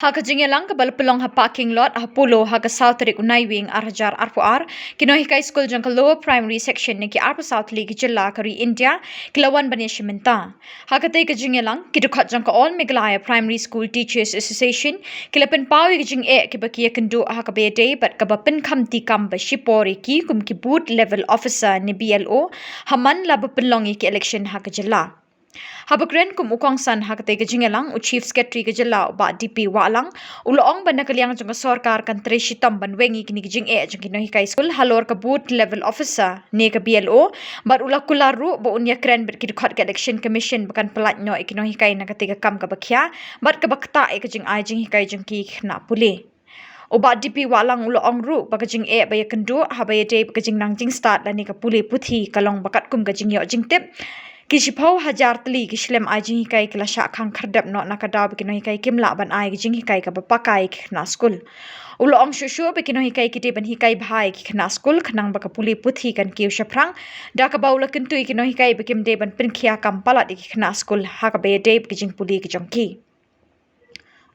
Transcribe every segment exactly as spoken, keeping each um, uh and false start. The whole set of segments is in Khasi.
Ha ka jingïalang kaba la pynlong ha parking lot ha Polo ha ka saw tarik u Naiwieng ar hajar arphew ar, ki nonghikai skul jong ka Lower Primary Section na ki arphew saw tylli ki jylla ka ri India ki la wan ban ïashim bynta. Ha katei ka jingïalang, ki dkhot jong ka All Meghalaya Primary School Teachers Association ki la pynpaw ïa ka jingeh kiba ki ïakynduh ha kaba ïadei bad kaba pynkhamti kam ba shipor ïa ki kum ki Booth Level Officer ne B L O, ha man la ba pynlong ïa ki election ha ka jylla. Haba kren kum u kongsan ha katei ka jingïalang, u Chief Secretary ka jylla u Bah D P Wahlang u la ong ba na ka liang jong ka sorkar kan trei shitom ban weng ïa kine ki jingeh jong ki nonghikai skul halor ka Booth Level Officer ne ka B L O, bad u la kular ruh ba un ïakren bad ki dkhot ka Election Commission ba kan pyllait noh ïa ki nonghikai na katei ka kam kaba khia bad kaba ktah ïa ka jingai jinghikai jong ki khynnah pule. U Bah D P Wahlang u la ong ruh ba ka jingeh ba ïakynduh haba ïadei bad ka jingnang jingstad lane ka pule puthi ka long ba katkum ka jingïoh jingtip, ki shiphew hajar tylli ki shlem ai jinghikai ki la shah khang khyrdep noh na ka daw ba ki nonghikai kim lah ban ai ka jinghikai kaba paka ïa ki khynnah skul. U la ong shuh shuh ba ki nonghikai ki dei ban hikai bha ïa ki khynnah skul khnang ba ka pule puthi kan kiew shaphrang, da kaba u la kyntu ïa ki nonghikai ba kim dei ban pynkhia kam palat ïa ki khynnah skul ha kaba ïadei bad ka jingpule ka jong ki.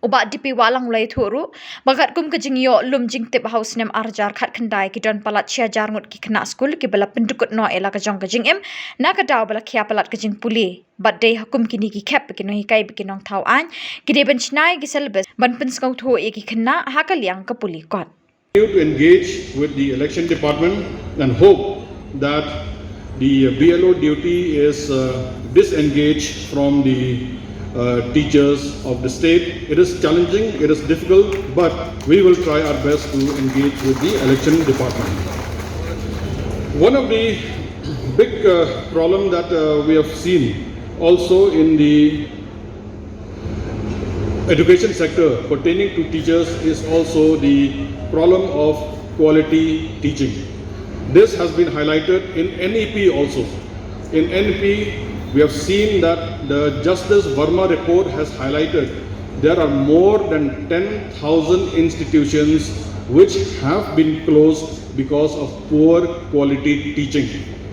U Bah D P Wahlang u la ïathuh ruh ba katkum ka jingïoh lum jingtip ha u snem ar hajar khatkhyndai, ki don palat shi hajar ngut ki khynnah skul kiba la pyndukut noh ïa la ka jong ka jingim na ka daw ba la khia palat ka jingpule. Bad dei ha kum kine ki khep ba ki nonghikai bad ki nongthaw aiñ ki dei ban shna ïa ki syllabus ban pynsngewthuh ïa ki khynnah ha ka liang ka pule kot. Continue to engage with the election department and hope that the B L O duty is uh, disengaged from the uh, teachers of the state. It is challenging, it is difficult, but we will try our best to engage with the election department. One of the big uh, problem that uh, we have seen also in the education sector pertaining to teachers is also the problem of quality teaching. This has been highlighted in N E P also. In N E P, we have seen that the Justice Verma report has highlighted there are more than ten thousand institutions which have been closed because of poor quality teaching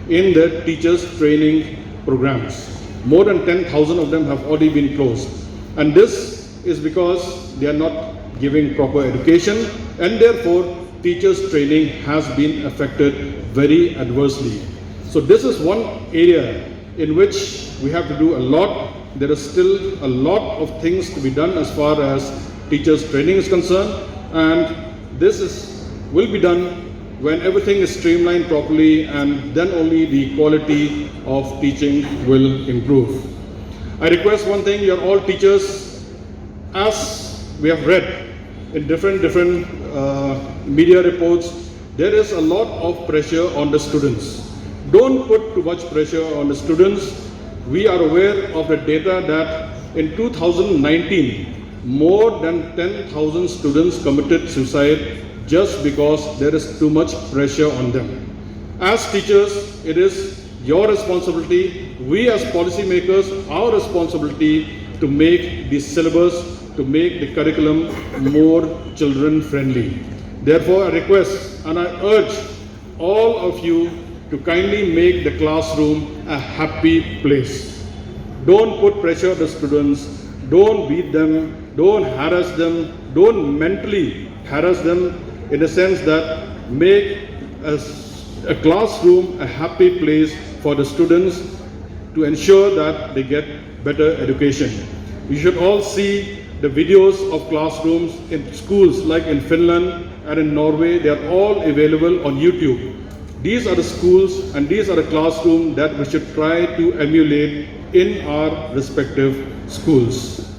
in their teachers training programs. More than ten thousand of them have already been closed. And this is because they are not giving proper education, and therefore teachers training has been affected very adversely. So this is one area in which we have to do a lot. There is still a lot of things to be done as far as teachers training is concerned, and this is will be done when everything is streamlined properly, and then only the quality of teaching will improve. I request one thing, you're all teachers. As we have read in different different uh, media reports, there is a lot of pressure on the students. Don't put too much pressure on the students. We are aware of the data that in two thousand nineteen, more than ten thousand students committed suicide just because there is too much pressure on them. As teachers, it is your responsibility, we as policymakers, our responsibility to make the syllabus, to make the curriculum more children friendly. Therefore, I request and I urge all of you to kindly make the classroom a happy place. Don't put pressure on the students, don't beat them, don't harass them, don't mentally harass them, in the sense that make a, a classroom a happy place for the students to ensure that they get better education. You should all see the videos of classrooms in schools like in Finland and in Norway. They are all available on YouTube. These are the schools and these are the classrooms that we should try to emulate in our respective schools.